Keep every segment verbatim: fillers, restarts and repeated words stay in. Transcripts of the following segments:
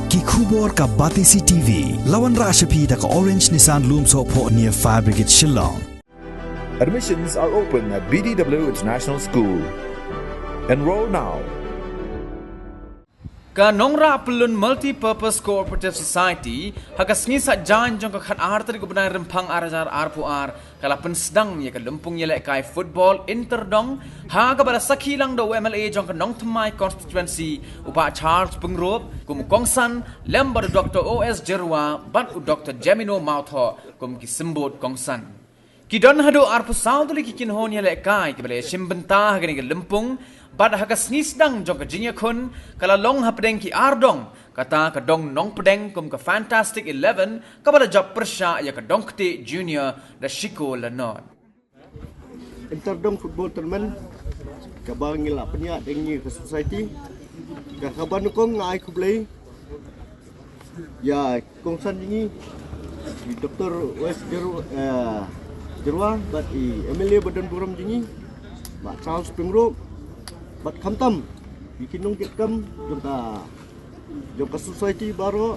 Ki khubor ka Batesi T V. La wanrah sha phi da ka Orange Nissan Lumsohphoh near Fire Brigade Shillong. Admissions are open at B D W International School. Enroll now. Ka Nongrah Pyllun Multi-Purpose Cooperative Society ha ka sngi Saitjaiñ jong ka khatar tarik u bnai Rymphang ar hajar arphew ar ka la pynsdang ïa ka lympung ïalehkai football inter dong, ha kaba la sakhi lang da u M L A jong ka Nongthymmai constituency, u Bah Charles Pyngrope, kum u kongsan, lem bad u Doktor O S Jyrwa bad u Doktor Jemino Mawthoh kum ki symbud kongsan. Ki don haduh arphew saw tylli ki kynhun ïalehkai kiba la shim bynta ha kane ka lympung, bad ha ka sngi sdang jong ka jingïakhun ka la long hapdeng ki ar dong, kata ka dong Nongpdeng kum ka Fantastic Eleven kaba la jop pyrshah ïa ka Dongktieh Junior da shi kol la nod. Inter dong football tournament kaba ngi la pynïaid da ngi ka society, ka kaba nyngkong nga ai khublei ïa kongsan jong ngi, i Doktor West Jyrwa, eh, Jyrwa, bad i M L A ba don burom jong ngi, Bah Charles Pyngrope, bad khamtam ïa ki nongkitkam jong ka, jong ka society baroh,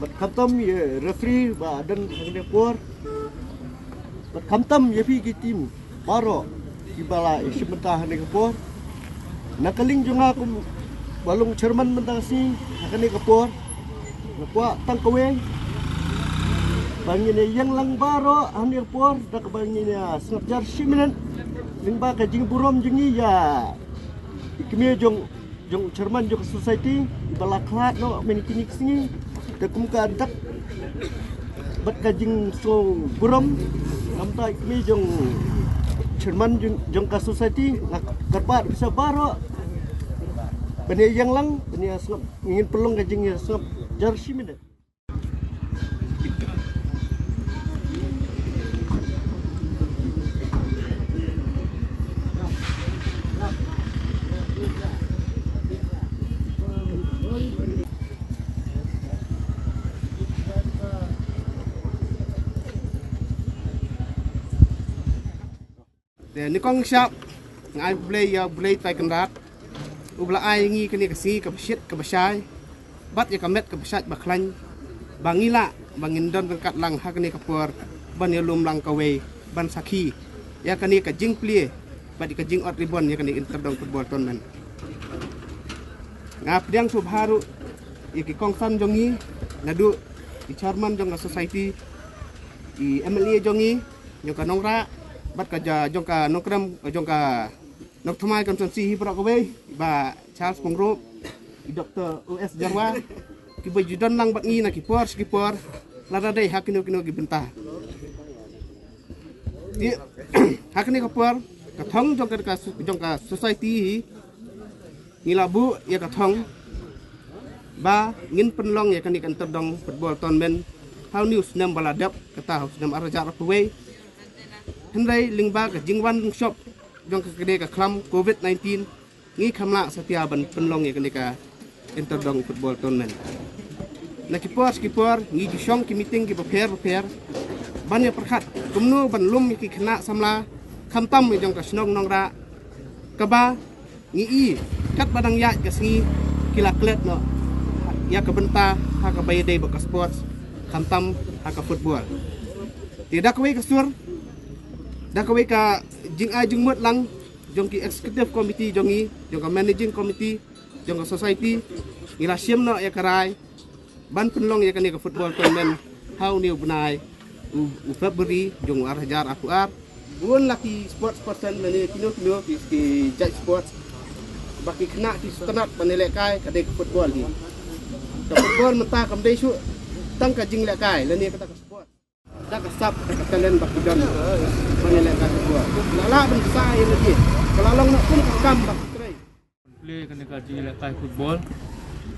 bad khamtam ïa referee ba don ha kane ka por, bad khamtam ïa phi ki team baroh kiba la shim bynta ha kane ka por. Na ka liang jong nga kum ba long chairman mynta ka sngi ha kane ka por, nga kwah tang kawei ba ngin ïa ïeng lang baroh ha kane ka por da kaba ngin ïa sngap jar shi minit lyngba ka jingburom jong ngi ïa i kmie jong jong u chairman jong ka society iba la khlad noh mynne kine ki sngi. Te kum ka dak bad ka jingsngewburom namar i kmie jong chairman jong, jong ka society, nga kyrpad ïa phi baroh ban ïa ïeng lang, ban ïa sngap, ngin pynlong ka jingïasngap jar shi minit. Te nyngkong shap nga ai khublei ïa U Blei Trai Kynrad, uba la ai ngi kane ka sngi kaba shit kaba shai bad ïa ka met kaba shait ba khlaiñ, ba ngi lah ba ngin don ryngkat lang ha kane ka por ban ïalum lang kawei ban sakhi ïa kane ka jingplie bad ïa ka jingot ribon ïa kane ka inter dong football tournament. Nga pdiang sngewbha ruh ïa ki kongsan jong ngi, naduh i chairman jong ka society, i M L A jong ngi, jong ka Nongrah bad ka ja-, jong ka Nongkrem, jong ka Nongthymmai constituency hi baroh kawei, i Bah Charles Pyngrope, i Doktor O S Jyrwa, kiba ju don lang bad ngi na ki por sha ki por, lada dei ha kino kino ki bynta. Te ha kane ka por, ka thong jong ka, ka, jong ka society hi, ngi la buh ïa ka thong ba ngin pynlong ïa kane ka inter dong football tournament ha une u snem ba la dep, kata ha u snem ar hajar arphew wei. Hynrei lyngba ka jingwan shop jong ka kane ka khlam covid nineteen, ngi kham lah satia ban pynlong ïa kane ka inter dong football tournament. Na ki por sha ki por ngi ju shong ki meeting kiba pher bapher ban ïa pyrkhat kumno ban lum ïa ki khynnah samla, khamtam ïa jong ka shnong Nongrah, kaba ngi i katba dang ïaid ka sngi ki la klet noh ïa ka bynta ha kaba ïadei bad ka sports, khamtam ha ka football. Te da kawei ka sur, da kawei ka jingai jingmut lang jong ki executive committee jong ngi, jong ka managing committee jong ka society, ngi la shim noh ïa ka rai ban pynlong ïa kane ka football tournament ha une u bnai u, u February jong u ar hajar arphew ar. Bun la ki sports person lane kino kino ki, ki jait sports ba ki khynnah ki sngewtynnat ban ïalehkai, ka dei ka football hi. Ka football mynta kam dei shuh tang ka jinglehkai lane kata ka sports. Da ka sap, da ka talent ba ki don ban ïalehkai football. La lah ban sa ïa lade. Ka la long noh kum ka kam ba ki trei. Plie kane ka jingïalehkai football.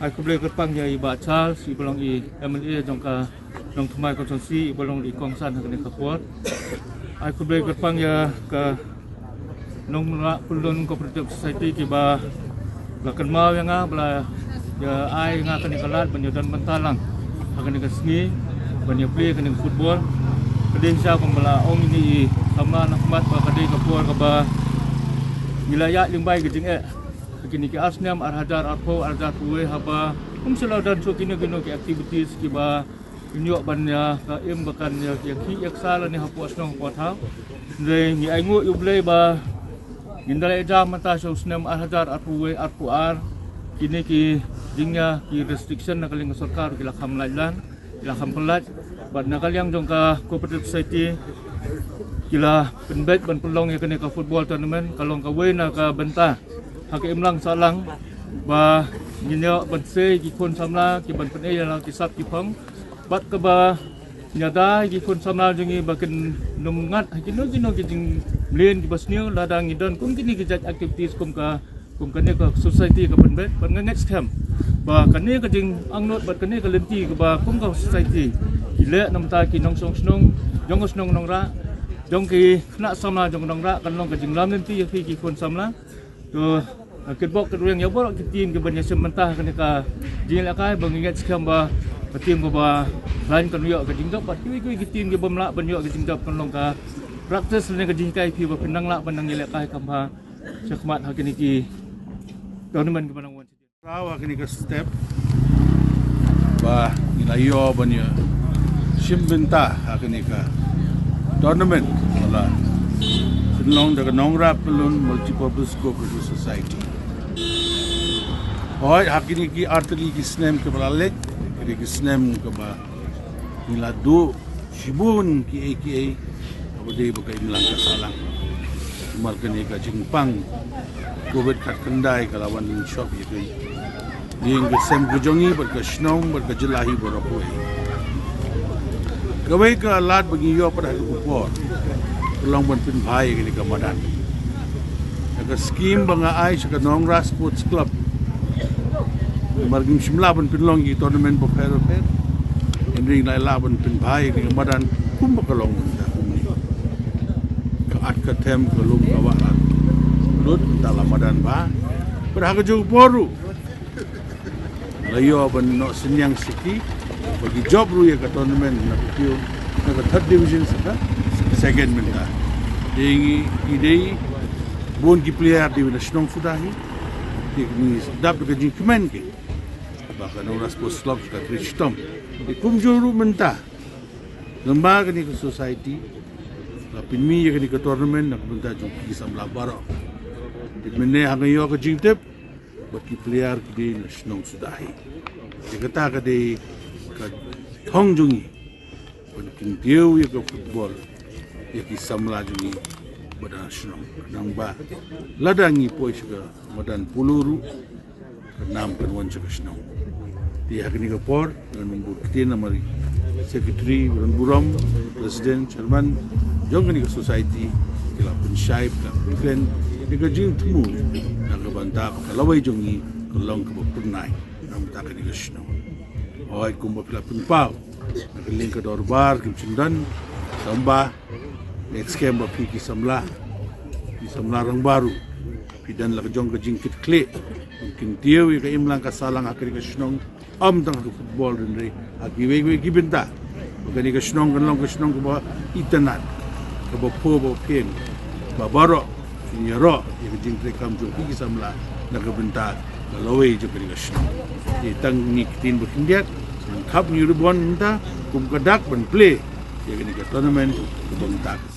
Ai khublei kyrpang ïa i Bah Charles, iba long i M L A jong ka Nongthymmai constituency, iba long i kongsan ha kane ka por. Ai khublei kyrpang ïa ka Nongrah Pyllun Cooperative Society kiba la kynmaw ïa nga, ba la ïa ai nga kane ka lad ban ïa don bynta lang ha kane ka sngi ban ïa plie kane ka football. Ka dei shisha kumba la ong ine i samla na khmat ba ka dei ka por kaba ngi la ïaid lyngba ïa ka jingeh ha kine ki ar snem, ar hajar arphew, ar hajar arphew wei, haba Kum shu la don shuh kino kino ki activities kiba ngin ïoh ban ïa ka im ba kan ïa, ïa ki ïa ka sa lane hapoh shnong hapoh thaw. Hynrei ngi ai nguh ïa U Blei ba ngin da leh jam mynta sha u snem ar hajar arphew wei arphew ar. Kine ki jingïa ki restriction na ka liang ka sorkar ki la kham lait lang, ki la kham pynlait. Bad na ka liang jong ka cooperative society ki la pynbeit ban pynlong ïa kane ka football tournament, ka long kawei na ka bynta ha ka imlang sahlang ba ngin ïoh ban sei ki khun samla ki ban pyneh ïa la ki sap ki phong. Bad kaba ngi da ïa ki khun samla jong ngi ba kin nym ngat ha kino kino ki jingmlien kiba sniew, lada ngi don kum kine ki jait activities kum ka, kum kane ka society ka pynbeit. Bad nga ngeit skhem ba kane ka jingangnud bad kane ka lynti kaba kum ka society ki leh na ka bynta ki nongshong shnong jong ka shnong Nongrah, jong ki khynnah samla jong ka Nongrah, kan long ka jinglam lynti ïa ki, ki khun samla. To, eh, kitbok kitrwiang ïa baroh ki team kiba ïashim bynta ha kane ka jingïalehkai, ba ngi ngeit skhem ba ka team kaba khlaiñ kan ïoh ka jingjop, bad kiwei kiwei ki team kiba ym lah ban ïoh ka jingjop kan long ka practice lane ka jinghikai ïa phi ba phin nang lah ban nang ïalehkai kham bha shakhmat ha kine ki tournament kiba nang wan. Raw ha kane ka step ba ngi la ïoh ban ïashim bynta ha kane ka tournament ba la pynlong da ka Nongrah Pyllun Multipurpose Cooperative Society. Hooid, ha kine ki artylli ki snem kiba la leit, kine ki snem kiba ngi la duh shibun kiei kiei kaba dei ba ka imlang ka sahlang. Namar kane ka jingpang Covid khatkhyndai ka la wan lynshop ïa ka ïing ka sem ka jong ngi bad ka shnong bad ka jylla hi baroh kawei. Kawei ka lad ba ngi ïoh pat ha kane ka por ka long ban pynbha ïa kane ka madan. Ïa ka skim ba nga ai sha ka Nongrah Sports Club, namar ngim shym lah ban pynlong ki tournament bapher bapher. Hynrei ngi la lah ban pynbha ïa kane ka madan kumba ka long mynta kumne. Ka at ka them, ka lum ka wah la lut, mynta la madan bha. Bad ha kajuh ka por ruh la ïoh ban noh synñiang sha ki ba ki jop ruh ïa ka tournament na ka piew, na ka third division sha ka second mynta. Te ngi, ki dei bun ki player dei na shnong suda hi. Te ngi dap da ka jingkmen ki ba ka Nongrah Sports Club ka trei shitom. Te kumjuh ruh mynta, lyngba kane ka society la pynmih ïa kane ka tournament na ka bynta jong ki samla baroh. Te mynne ha nga ïoh ka jingtip ba ki player ki dei na shnong suda hi. Te kata ka dei ka thong jong ngi ban kyntiew ïa ka football ïa ki samla jong ngi ba na shnong. Khnang ba lada ngi poi sha ka madan polo ruh, ka nam kan wan sha ka shnong. Te ha kane ka por ngan ym bud ktien namar i secretary, baron burom, president, chairman jong kane ka society ki la pynshai, ki la pynkren ïa ka jingthmu na ka bynta ba ka lawei jong ngi ka long kaba pyrnai na ka bynta kane ka shnong. Hooid, kumba phi la pynpaw na ka liang ka dorbar kim shym don tang ba ngi skhem ba phi ki samla, ki samla rangbah ruh phi don la ka jong ka jingkitkhlieh ban kyntiew ïa ka imlang ka sahlang ha kane ka shnong. Ym tang ha ka football hynrei ha kiwei kiwei ki bynta ba kane ka shnong kan long ka shnong kaba itynnad, kaba phuh ba phieng, ba baroh kin ïaroh ïa ka jingtrei kam jong ki, ki samla na ka bynta ka lawei jong kane ka shnong. Te tang kine ki ktien ba khyndiat, ngan khap ïa u ribon mynta kum ka dak ban plie ïa kane ka tournament kaba mynta ka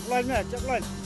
Line me, chap line.